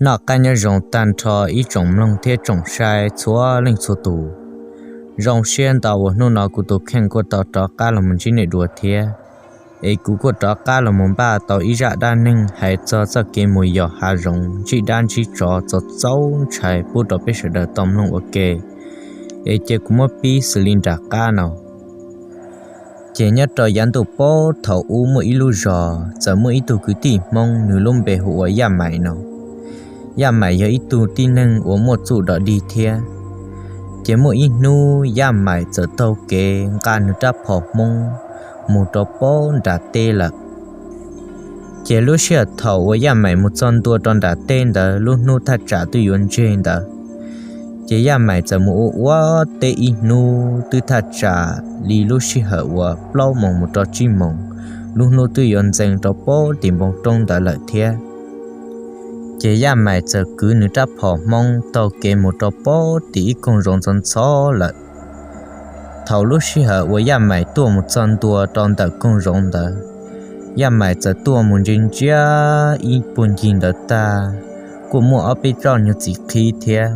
Noj qab nyob zoo tag nrho ib tsoom mloog thiab tsoom saib txhua leej txhua tus. Zoo siab ntau uas hnub no kuv tus kheej kuj tau rov qab los mus ntsib nej dua thiab. Es kuv kuj rov qab los mus npaj tau ib zaj dab neeg hais txog txoj kev mus yos hav zoov ntsib dab ntsib tsov txaus txaus ntshai pub rau peb sawv daws tau mloog ua ke. Es cia kuv muab pib xws li nram qab no. Ces nyob rau yav ntuj pob thaum ub muaj ib lub zos txawm muaj ib tug kwv tij Hmoob nws lub npe hu ua Yaj Maim no. Yaj Maim yog ib tug tib neeg uas muaj txuj dog dig thiab. Ces muaj ib hnub Yaj Maim txawm taug kev nqa nws rab phom Hmoob mus rau pob nram teb lawm. Ces lub sij hawm thaum uas Yaj Maim mus txog ntua rau nram teb ntawd lub hnub thaj tsam twb yuav ntseg ntawd, ces Yaj Maim txawm mus ua ua teb ib hnub twb thaj tsam li lub sij hawm uas plaub moos mus rau tsib moos, lub hnub twb yuav ntxeev rau pob tim npoo roob ntawd lawm thiab. Ces Yaj Maim txawm kwv nws rab phom Hmoob taug kev mus rau pob tim ib koog zoov ntxhov ntxhov lawm. Thaum lub sij hawm uas Yaj Maim tuaj mus txog ntua rau ntawm koog zoov ntawd, Yaj Maim txawm tuaj mus ntsia ntsia ib puag ncig ntawd tag, kuj muaj ob peb tsob nyuag txiv qhib thiab.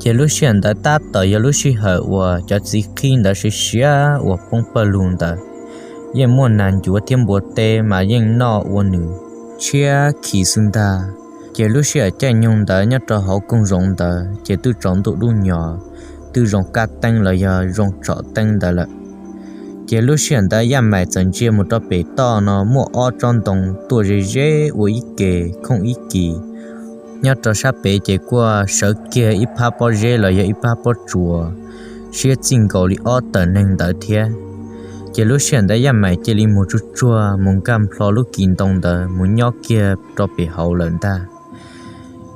Ces lub sij hawm ntawd tab tom yog lub sij hawm uas cov txiv qhib ntawd siav siav uas poob pawg lug ntawd, yeej muaj nas ncuav thiab npua teb mas yeej noj ua nws tshiab khiv xwb ntag. Ces lub sij hawm caij nyoog ntawd nyob rau hauv koog zoov ntawd ces twb tsaus ntuj dub nyos, twb zoo kab teeb los yog zoo tsom teeb ntawd lawm. Ces lub sij hawm ntawd Yaj Maim txawm ntsia mus rau pem toj no muaj ob tsob ntoo tuaj ze ze ua ib ke khooj ib kis. Nyob rau sab pem ces kuj sawv kiag ib phab pob zeb los yog ib phab pob tsuas siab txij nkaus li ob tawm neeg ntawd thiab. Ces lub sij hawm ntawd Yaj Maim cia li mus tsuag tsuag mus nkag nplho lub kis ntoo ntawd mus nyob kiag rau pem hauv lawm ntag.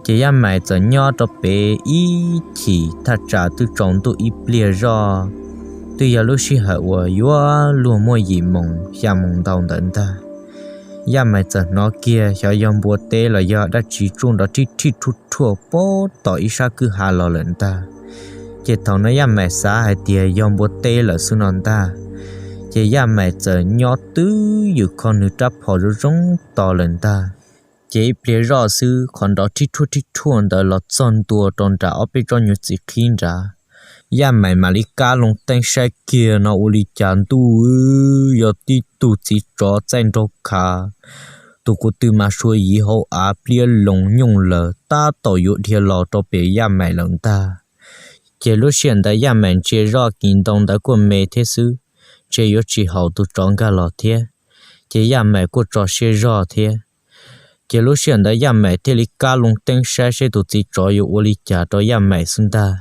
Ces Yaj Maim txawm nyob rau pem ib chim thaj tsam twb tsaus ntuj ib pliag zoj, twb yog lub sij hawm uas yuav luag muaj yim moos xya moos ntau ntawd ntag. Yaj Maim txawm hnov kiag xyov yog npua teb los yog dab tsi tsuj nrov rhij rhij rhuaj rhuaj pob tom ib sab kwj ha los lawm ntag. Ces thaum no Yaj Maim xav hais tias yog npua teb lawm xwb no ntag. Ces Yaj Maim txawm nyob twj ywm kho nws rab phom zoo zoo to lawm ntag. Ces ib pliag zoj xwb qhov nrov rhij rhuaj rhij rhuaj ntawd los txog ntua rau nram ob peb tsob nyuag txiv qhib nrad. Yaj Maim mam li kab loo teeb saib kiag no ua li cas ntuj, yog tib tug txiv tsov txaij nraug khav, tus ko tw mas sua yiv hauv av pliab loos nyooj lawm tab tom yuav dhia los rau pem Yaj Maim lawm ntag. Ces lub sij hawm ntawd Yaj Maim ntsia zoj kis ntoo ntawd kuj me thiab xwb, ntshe yuav tsis haum tus tsov nkag los thiab. Ces Yaj Maim kuj tso siab zog thiab. Ces lub sij hawm ntawd Yaj Maim thiaj li kab loo teeb saib seb tus txiv tsov yuav ua li cas rau Yaj Maim xwb ntag.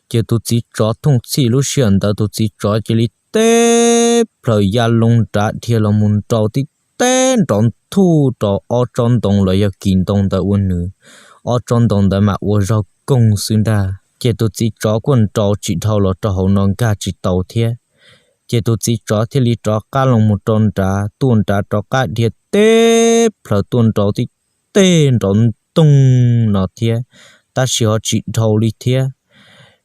Ces tus txiv tsov thooj txhij lub sij hawm ntawd tus txiv tsov cia li teb plaws ya loo nrad dhia los mus nrau tib teg nrov nthuj rau ob tsob ntoo los yog kis ntoo ntawd ua nws. Ob tsob ntoo ntawd mas ua zog koog xwb ntag. Ces tus txiv tsov kuj nrau tsis dhau los rau hauv no nkag tsis tau thiab. Ces tus txiv tsov thiaj li rov qab loo mus rau nrad, tuaj nrad rov qab dhia teb plaws tuaj nrau tib teg nrov ntoog no thiab, tab sis ho tsis dhau li thiab.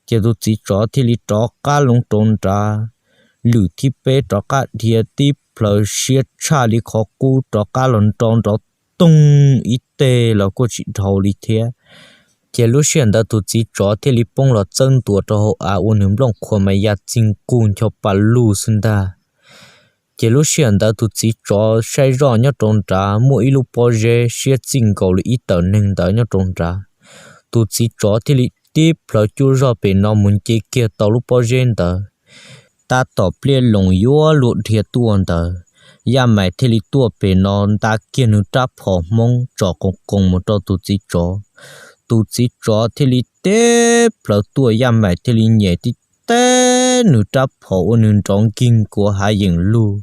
Ces tus txiv tsov thiaj li rov qab loo rau nrad, lwm thib peb rov qab dhia tib plaws siab tshaj li qhov qub rov qab los nrau nrov toog ib teg los kuj tsis dhau li thiab. Ces lub sij hawm ntawd tus txiv tsov thiaj li poob los txawb ntua rau hauv av ua nws nplooj qhuav mas ya txij nqug ncho pa lug xwb ntag. Ces lub sij hawm ntawd tus txiv tsov saib zoj nyob rau nrad muaj ib lub pob zeb siab txij nkaus li ib tawm neeg ntawd nyob rau nrad. Tus txiv tsov thiaj li tib plhawv cuab zog pem no mus nce kiag tau lub pob zeb ntawd. Tab tom pliaj loos yuav luag dhia tuaj ntawd, Yaj Maim thiaj li tuaj pem no nta kiag nws rab phom Hmoob tsom qoos qoos mus rau tus txiv tsov. Tus txiv tsov thiaj li tib plhawv tuaj, Yaj Maim thiaj li nyem tib teg nws rab phom ua nws nrov nkig nkuav hav yeem lug,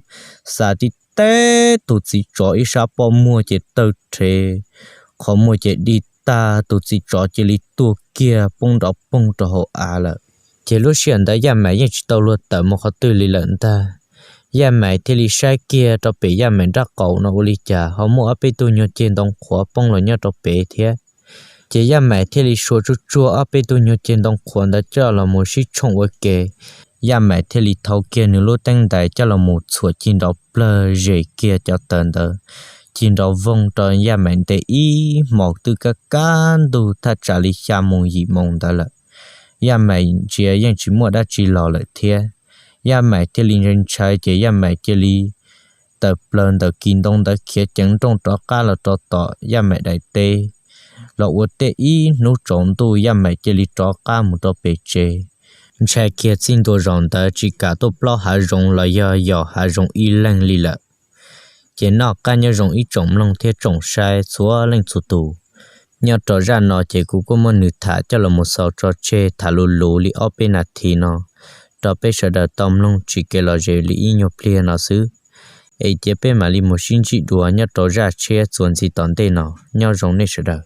xa tib teg tus txiv tsov ib sab pob muag ces tawg rhe, qhov muag ces dig tag, tus txiv tsov cia li tuag kiag poob nrov poog rau hauv av lawm. Ces lub sij hawm ntawd Yaj Maim yeej tsis tau luag tawm mus qhov twg li lawm ntag. Yaj Maim thiaj li saib kiag rau pem Yaj Maim nrab qaum no ua li cas ho muaj ob peb tug nyuag ceg ntoo qhuav poob los nyob rau pem thiab. Ces Yaj Maim thiaj li sua tsuag tsuag ob peb tug nyuag ceg ntoo qhuav ntawd coj los mus sib tshooj ua ke. Yaj Maim thiaj li thau kiag nws lub teeb ntais coj los mus txhuam cig nrov plawg zes kiag cov taws ntawd, cig nrov voog rau Yaj Maim nte ib hmos twb kaj kaj ntug thaj tsam li xya moos yim moos ntawd lawm. Yaj Maim ntsia yeej tsis muaj dab tsi los lawm thiab. Yaj Maim thiaj li ntshai ntshai ces Yaj Maim cia li tawm plaws ntawm kis ntoo ntawd khiav ceev nrooj rov qab los rau tom Yaj Maim daim teb, los ua tej ib hnub tsaus ntuj Yaj Maim cia li rov qab mus rau pem tsev. Ntshai kiag txij ntua zaum ntawd tsis kam tuaj plaub hav zoov los yog yos hav zoov ib leeg li lawm. Ces noj qab nyob zoo ib tsoom mloog thiab tsoom saib txhua leej txhua tus. Nyob rau zaj no ces kuv kuj muab nws tham coj los mus xaus tso tseg tham luv luv li ob peb nas this no rau peb sawv daws tau mloog tsis kev lom zem li ib nyuag pliag no xwb. Es cia peb mam li mus sib ntsib dua nyob rau zaj tshiab txuas ntxiv tom ntej no. Nyob zoo nej sawv daws.